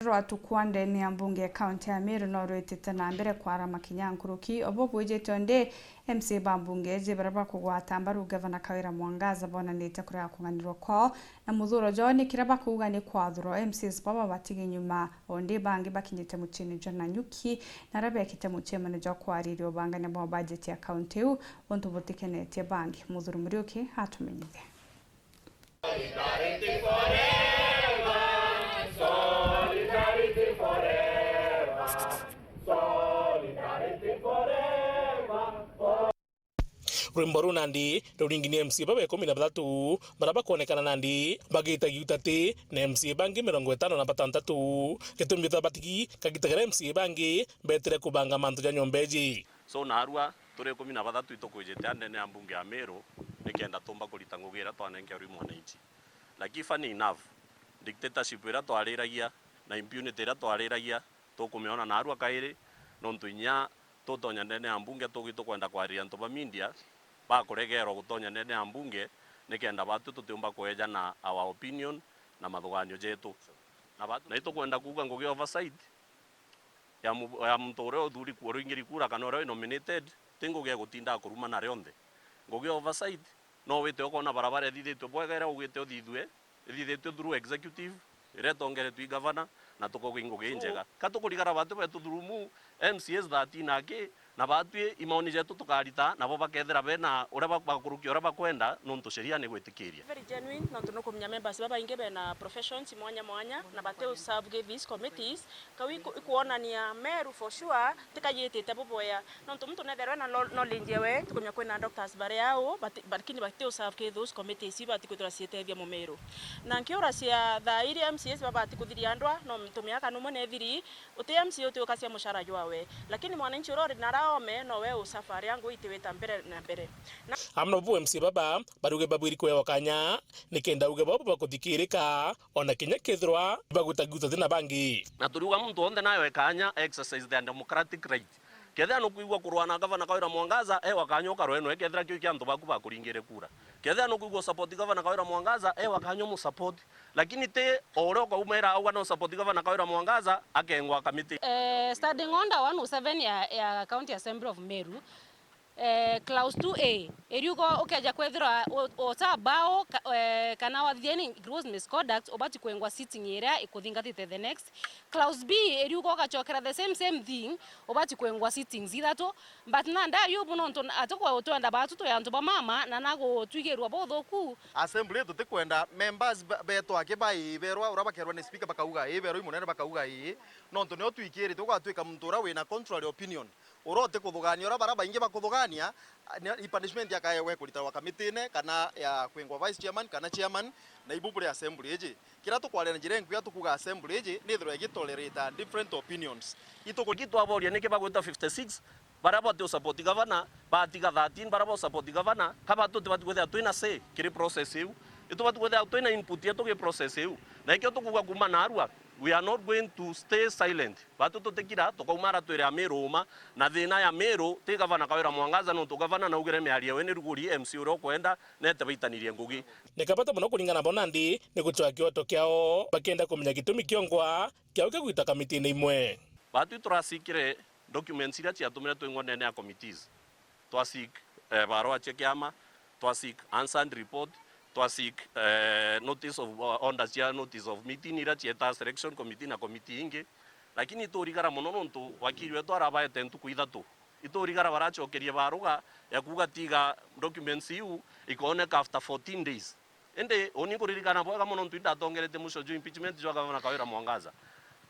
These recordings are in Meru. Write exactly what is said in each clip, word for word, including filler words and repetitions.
Rwa tukwa ndene ya mbunge ya kaunti ya Meru no rwitite na mbere kwarama kinya nkuruki, obo bwijite ndi M C A ba mbunge iji baria bakugwata mbaru Gavana Kawira Mwangaza bonanite kurega kung'anirwa kwao na muthuro jwao ni kiria bakuuga ni kwathurwa. M C As baba batigi nyuma, o ndi bangi bakinyite muciini jwa Nanyuki na aria bekite mucemano jwa kwariria ubangania bwa bajeti ya kaunti iu, untu butikenetie bangi. Muthuri Muriuki atumenyithie. Rwimbo ruu nandi ruringi ni M C A baba ikumi na bathatu baria bakwonekana nandi bagita giutati na M C A bangi mirongo itano na batantatu. Gitumi bita batigi kagita karia M C A bangi betire kubanga mantu ja nyomba iji. So, naarua turi ikumi na bathatu itukwijite ndene ya mbunge ya Meru nikenda tumba kurita ngugi iria twanenkerwe i mwananchi. Lakini funny enough, dictatorship iria twariragia na impunity iria twariragia tukumiona naarua kairi, nontu inya tutonya ndene ya mbunge tugi tukwenda kwariria antu ba media, bakuregerwa gutonya ndene ya mbunge nikenda batu tutiumba kweejana our opinion na mathuganio jetu. Na batu, na itukwenda kuuga ngugi ya oversight ya mu-, ya muntu uria uthuri ku-, uringiri kura kana uria wi nominated, ti ngugi ya gutinda kurumana rionthe. Ngugi ya oversight no wite ukona barabara ithithitue bwega iria ugite uthithue, ithithitue through executive iria itongeretue i gavana, na tukauga i ngugi injega. Ka tukurigara batu betuthurumu M C As thirteen aki, na batwi imaoni jetu tukarita, nabo bakethira bena uria ba-, bakurukia uria bakwenda, nontu sheria ni gwitikiria. Very genuine, nontu nukumenya members babaingi bena professions mwanya mwanya, na bati u serve these committees. Kau iku-, ikwonania Meru for sure tikayitite buboya. Nontu muntu netherwe na lo-, knowledge ewe, tukumenya kwina doctors bari au, bati-, lakini bati u serve those committees, ibati kwithirwa ciitethia Mumeru. Na nkiuracia thaa iria M C As babati kuthiria ndwa, no ntu miaka numwe nethiri, uti M C A uti ukacia mucara jwawe. Lakini mwananchi uria uri na raome, nowe u suffer aria ngui itiwita mbere na mbere. Na amwe bu M C A baba, baruge babwiri kwewa kanya, nikenda uge babo bakuthikirika, ona kinya kethirwa bagutaguta thina bangi. Na turiuga muntu wonthe nayo ekanya exercise their democratic right. Kethira nukwigua kurwa na gavana Kawira Mwangaza, ewa kanya ukarwe nwe, kethira kio kia antu baku bakuringire kura. Kethira nukwigua support gavana Kawira Mwangaza, ewa kanya mu support. Lakini ti o uria ukauma ira auga no support gavana Kawira Mwangaza, akengwa kamiti. Eh, standing order one oh seven ya, ya County Assembly of Meru, eh, clause two A, iriuga ukeja kwethirwa u-, uta bao ka-, eh, kana wathithia any gross misconduct, ubati kwengwa sitting iria ikuthingatite the next. Clause B iriuga ugacokera the same, same thing, ubati kwengwa sittings ithatu. But nanda yubu nontu atukwa utwenda batu twi antu ba mama na nagutwigirwa buthuku. Assembly tutikwenda members ba-, betu aki bai berwa uria bakerwa ni speaker bakauga ii, berwa i munene bakauga ii, nontu nio twikirite ugatwika muntu uria wina contrary opinion. Uria utikuthugania uria baria baingi bakuthugania, ni, i punishment akaewe kuritarwa kamitine kana ya kwingwa vice chairman kana chairman, na ibu buri assembly iji. Kiria tukwaria na njira inkuya tukuga assembly iji nithirwe igitolerate different opinions. Ituku- Iki twaboria niki bagwita fifty six, baria bati u support gavana, batiga thirteen, baria ba u support gavana, ka batu tibati kwithira twina say kiri process iu. Itubati kwithira twina input yetu gi process iu. Na ikio tukuga kuma narua, we are not going to stay silent. Batu tutikira, tukaumara twire Amiru uma, na thina ya Amiru ti gavana Kawira Mwangaza, nontu gavana naugire miario ewe ni ruguri M C A uria ukwenda, nete baitanirie ngugi. Ni kabata mono kuringana bo nandi ni gucwa kioto kiao, bakienda kumenya gitumi kiongwa kiao kia gwita kamitine imwe. Batu turasikire documents iria ciatumire twingwa ndene ya committees. Twa seek, eh, barua cia kiama, twa seek answered report, twa seek, eh, notice of, uh, orders cia notice of meeting iria cieta selection committee na committee ingi. Lakini iturigara mono nontu wakiri wetu arabaete ntuku ithatu. Iturigara baracokerie baruga ya kuuga tiga documents iu ikooneka after fourteen days. Indi uni nkuririkana bwega mono ntu indatongerete mucio jwa impeachment jwa Gavana Kawira Mwangaza.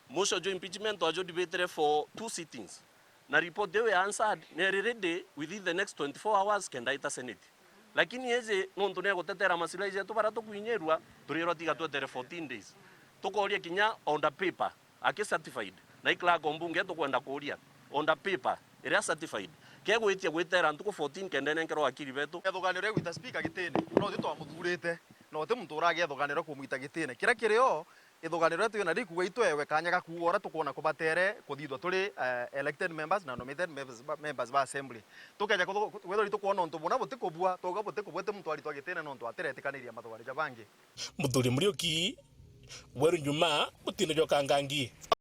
Mucio jwa impeachment twajo debatire for two sittings. Na report iu ya answered ni iri ready within the next twenty-four hours kenda ita Senate. Lakini iji nontu ni egutetera maslahi jetu baria tukwinyirua, turirwa tiga twetere fourteen days. Tukoria kinya order paper aki certified. Na i clerk o mbunge tukwenda kuria order paper iria certified. Kegwitia gwitera ntuku fourteen kenda inenkerwa wakiri betu. Ethugania uria egwita speaker gitine, no ti twamuthurite, no ti muntu uragia ethugania uria kumwita gitine. Kiria kiri o, ithugania riria twina rikuuga itwewe kanya ga kuuga uria tukwona kubatere kuthithwa turi, eh, elected members na nominated members ba, members ba assembly. Tukeja kuthu-, kwithirwa itukwona untu buna butikubua, twauga butikubua ti muntu aritwa gitine nontu atiretikaniria mathugania ja bangi. Muthuri Muriuki, Weru Njuma, Mutinde jwa Kangangi.